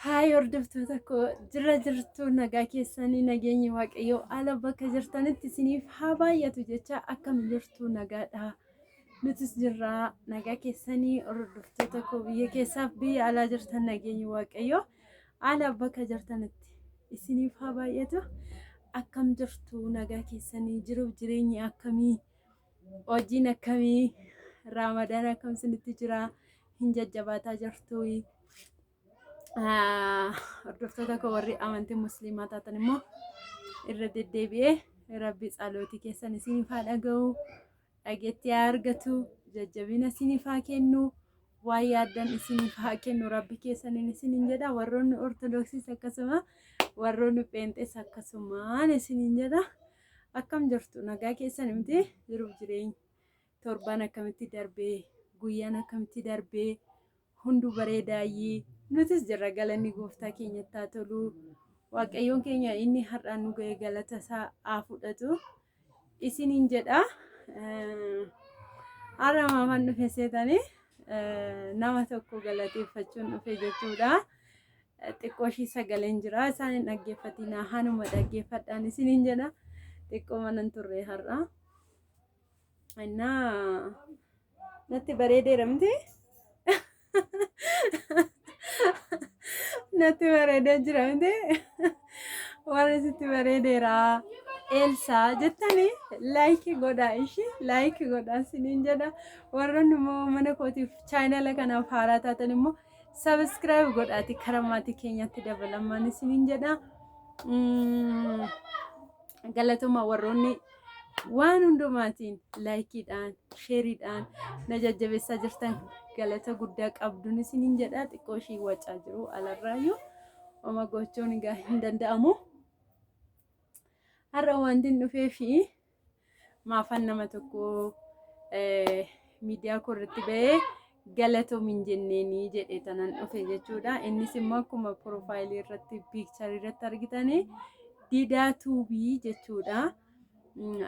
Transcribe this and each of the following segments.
Haay hordoftoota koo, jirra jirtu? Nagaa keessanii? Nageenyi Waaqayyoo ala bakka jirtanitti isiniif haa baay'atu jecha, akkam jirtu? Nagaadha? Nutis jirra. Nagaa keessanii? Hordoftoota koo biyya keessaaf biyya alaa jirtan, nageenyi Waaqayyoo ala bakka jirtanitti isiniif haa baay'atu. Akkam jirtu? Nagaa keessanii? Jiruuf jireenyi akkamii? Hojiin akkamii? Raamadaan akkam isinitti jira? Hin jajjabaataa jirtu? Hordoftoota koo warri amantii musliimaa taatan immoo, irra deddeebi'ee Rabbi tsalootii keessan isiniif haa dhaga'u, dhageettii haa argatu, jajjabina isiniif haa kennu, waan yaaddan isiniif haa kennu Rabbi keessaniin isiniin jedha. Warroonni Ortodoksiis akkasuma, warroonni Pheenxees akkasumaan isiniin jedha. Akkam jirtu? Nagaa keessan miti? Jiruuf jireenya torbaan akkamitti darbee? Guyyaan akkamitti darbee? Hunduu bareedaayyii? Nutis jirra, galanni Gooftaa keenyatti haa tolu. Waaqayyoon keenya inni har'aan nu ga'e galata isaa haa fudhatu isiniin jedha. Har'a maafan dhufe seetanii? Nama tokko galateeffachuun dhufe jechuudha. Xiqqoo ishii sagaleen jira, isaan hin dhaggeeffatinaa, hanuma dhaggeeffadhaan isiniin jedha. Xiqqoo manan turre har'a. Innaa natti bareedeera miti? Natti bareedee jira miti? Warri sitti bareedeera Eelsaa jettanii like godhaa, ishii like godhaa isiniin jedha. Warroonni immoo mana kootiif chaanala kanaaf haaraa taatan immoo subscribe godhaati karaa maatii keenyatti dabalamaan isiniin jedha. Galatoma, warroonni waan hundumaatiin likeiidhaan, shareiidhaan na jajjabeessaa jirtan galata guddaa qabduun isiniin jedha. Xiqqoo ishii wacaa jiru alarraayyuu, oma gochuun egaa hin danda'amu. Har'a wanti hin dhufee fi maafan nama tokko miidiyaa koo irratti ba'ee galatoomi hin jenneenii jedhee tanan dhufe jechuudha. Innis immoo akkuma profileii irratti, pictureii irratti argitanii, Didaa Tuubii jechuudha.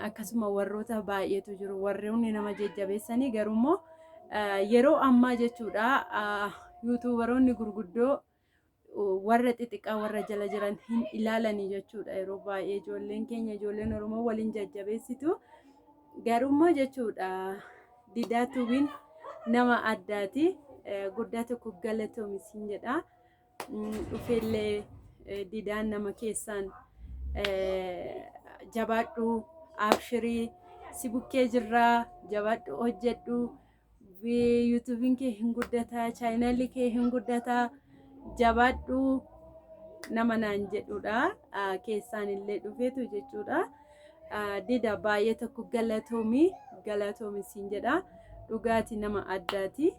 Akkasuma warroota baay'eetu jiru, warroonni nama jajjabeessanii. Garuu immoo yeroo ammaa jechuudha, YouTuberoonni gurguddoo warra xixiqqaa, warra jala jiran hin ilaalanii jechuudha. Yeroo baay'ee ijoolleen keenya, ijoolleen Oromoo waliin jajjabeessitu. Garuu immoo jechuudha, Didaa Tuubiin nama addaati. Guddaa tokko galatoomi siin jedha. Dhufeellee Didaan nama keessaan jabaadhu, abshirii, si bukkee jirraa, jabaadhu, hojjedhu, YouTubeiin kee hin guddataa, channelli kee hin guddataa, jabaadhu nama naan jedhudha. Keessaan illee dhufeetu jechuudha. Dida, baay'ee tokko galatoomi, galatoomi siin jedha. Dhugaati, nama addaati.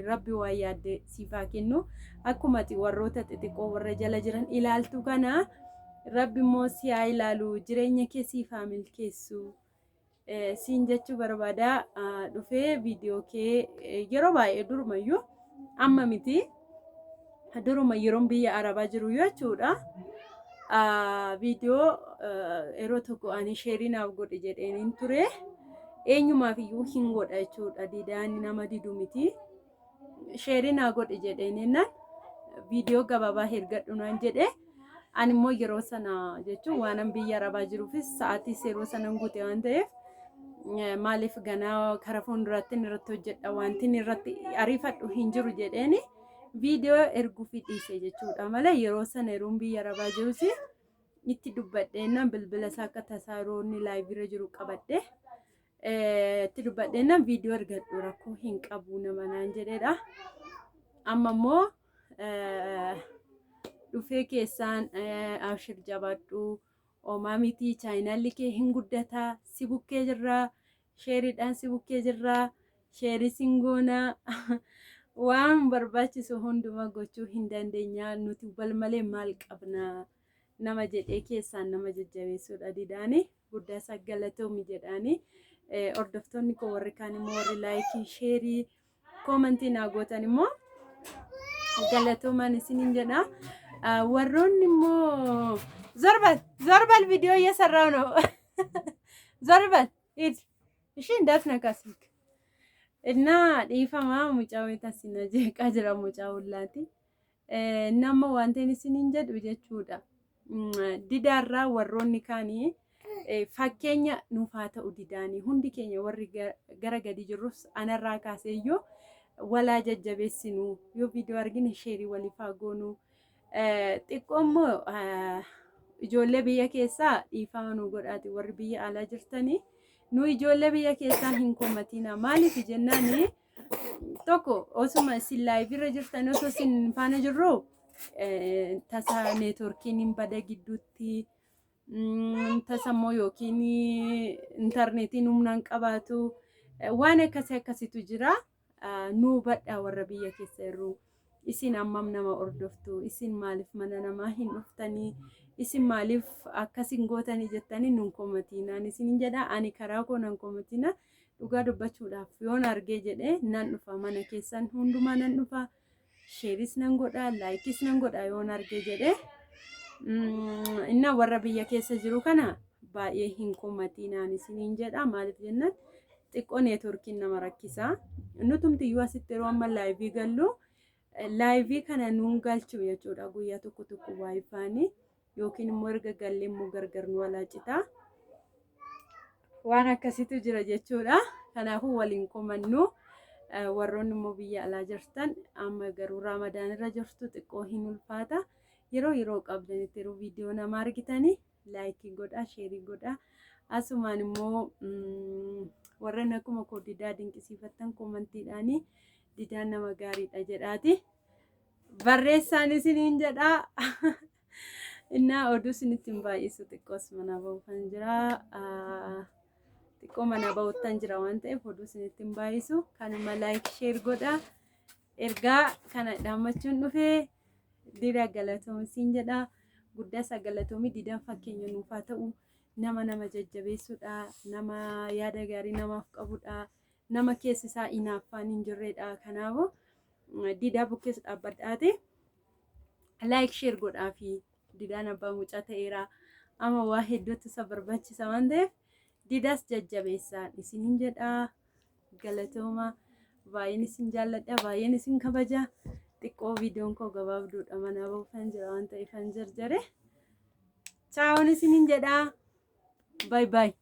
Rabbi waan yaadde siif haa kennu. Akkuma ati warroota xixiqqoo warra jala jiran ilaaltu kana, Rabbi immoo si haa ilaalu, jireenya kee siif haa milkeessu siin jechuu barbaada. Dhufee viidiyoo kee yeroo baay'ee, durumayyuu, amma miti, duruma yeroon biyya Arabaa jiru jechuudha. Viidiyoo yeroo tokko ani shareii naaf godhe jedheen ture. Eenyumaaf iyyuu hin godha jechuudha. Didaan nama didu miti. Shareii naa godhe jedheen jennaan, viidiyoo gabaabaa ergadhu naan jedhe. Ani immoo yeroo sana jechuun waanan biyya Arabaa jiruufis sa'aatii yeroo sanan guute waan ta'eef, maaliif ganaa kara fuulduraatti irratti hojjedha, wanti irratti ariifadhu hin jiru jedheeni viidiyoo erguufi dhiise jechuudha malee, yeroo sana yeroon biyya Arabaa jirus itti dubbadheennan, bilbila isaa akka tasaa yeroo inni liveiirra jiru qabadhe itti dubbadheennan, viidiyoo ergadhu rakkoo hin qabu nama naan jedhedha. Amma immoo dhufee keessaan abshir, jabaadhu, oomaa miti, channelli kee hin guddataa, si bukkee jirraa, shareiidhaan si bukkee jirraa, shareii sin goonaa, waan barbaachisu hunduma gochuu hin dandeenya, nuti wal malee maal qabna nama jedhee keessaan nama jajjabeessuudha Didaani. Guddaa isaa galatoomi jedhaani. Hordoftoonni koo warri kaan immoo, warri likeii, shareii, commentii naa gootan immoo galatoomaan isiniin jedha. Warroonni immoo ዞር በል ዞር በል፣ ቪዲዮ እየሰራው ነው። ዞር በል ሂድ። እሺ፣ እንዳትነካ ስልክ እና dhiifama, mucaa wayita sin jeeqaa jira, mucaa ollaati. Nama wanta inni isiniin jedhu jechuudha. Didaarraa warroonni kaanii fakkeenya nuuf haa ta'u didaanii hundi keenya warri gara gadi jirrus anarraa kaaseeyyuu walaa jajjabeessinu yoo viidiyoo argine share waliif haa goonu. Xiqqoo immoo ijoollee biyya keessaa dhiifama nu godhaati warri biyya alaa jirtanii nu ijoollee biyya keessaa hin komatina maaliif jennaani tokko osuma isin live irra jirtan osoo isin faana jirru tasa networkiin hin bada gidduutti tasa immoo yookiin intarneetiin humnaan qabaatu waan akkasii akkasitu jira. Nu hubadhaa warra biyya keessa jirru. Isin hammam nama hordoftu? Isin maaliif mana namaa hin dhuftanii? Isin maaliif akkasin gootanii jettanii nun komatinaan isin jedha. Ani karaa koo nan komatina. Dhugaa dubbachuudhaaf yoon argee jedhee nan dhufa mana keessan hundumaa nan dhufa. Shareis nan godha, likeis nan godha yoon argee jedhee. Inna warra biyya keessa jiru kana baay'ee hin komatinaan isiniin jedha. Maaliif jennaan xiqqoo networkiin nama rakkisa. Nutumti iyyuu asitti yeroo amma live gallu live kana nuun galchu jechuudha guyyaa tokko tokko WiFiin yookiin immoo erga gallee immoo gargar nu walaacita. Waan akkasiitu jira jechuudha. Kanaafuu waliin komannu. Warroonni immoo biyya alaa jirtan amma garuu Raamadaan irra jirtu xiqqoo hin ulfaata. Yeroo yeroo qabdanitti yeroo viidiyoo nama argitanii like godhaa, share godhaa. Asumaan immoo warreen akkuma koo didaa dinqisiifattan commentiidhaanii didaan nama gaariidha jedhaati. Barreessaan isiniin jedhaa. Innaa oduu isinitti hin baay'isu xiqqoos mana ba'uufan jira. Xiqqoo mana ba'uuttan jira waan ta'eef oduu isinitti hin baay'isu. Kanuma like share godhaa. Ergaa kana dhaammachuun dhufee dida galatoomsiin jedha. Guddaa galatoomii didaan fakkeenya nuuf haa ta'u. Nama nama jajjabeessuudha. Nama yaada gaarii namaaf qabudha. Nama keessi isaa hinaaffaan hin jirredha. Kanaafuu didaa bukkees dhaabbadhaati. Like share godhaafi didaan abbaa mucaa ta'eera. Amma waa hedduutu isa barbaachisa waan ta'eef didaas jajjabeessaa isiniin jedha. Galatooma baay'een isin jaalladha baay'een isin kabaja. Xiqqoo viidiyoon koo gabaabduudha mana ba'uufan jira waan ta'eef jarjare. Ciaon isiniin jedha. Bye bye.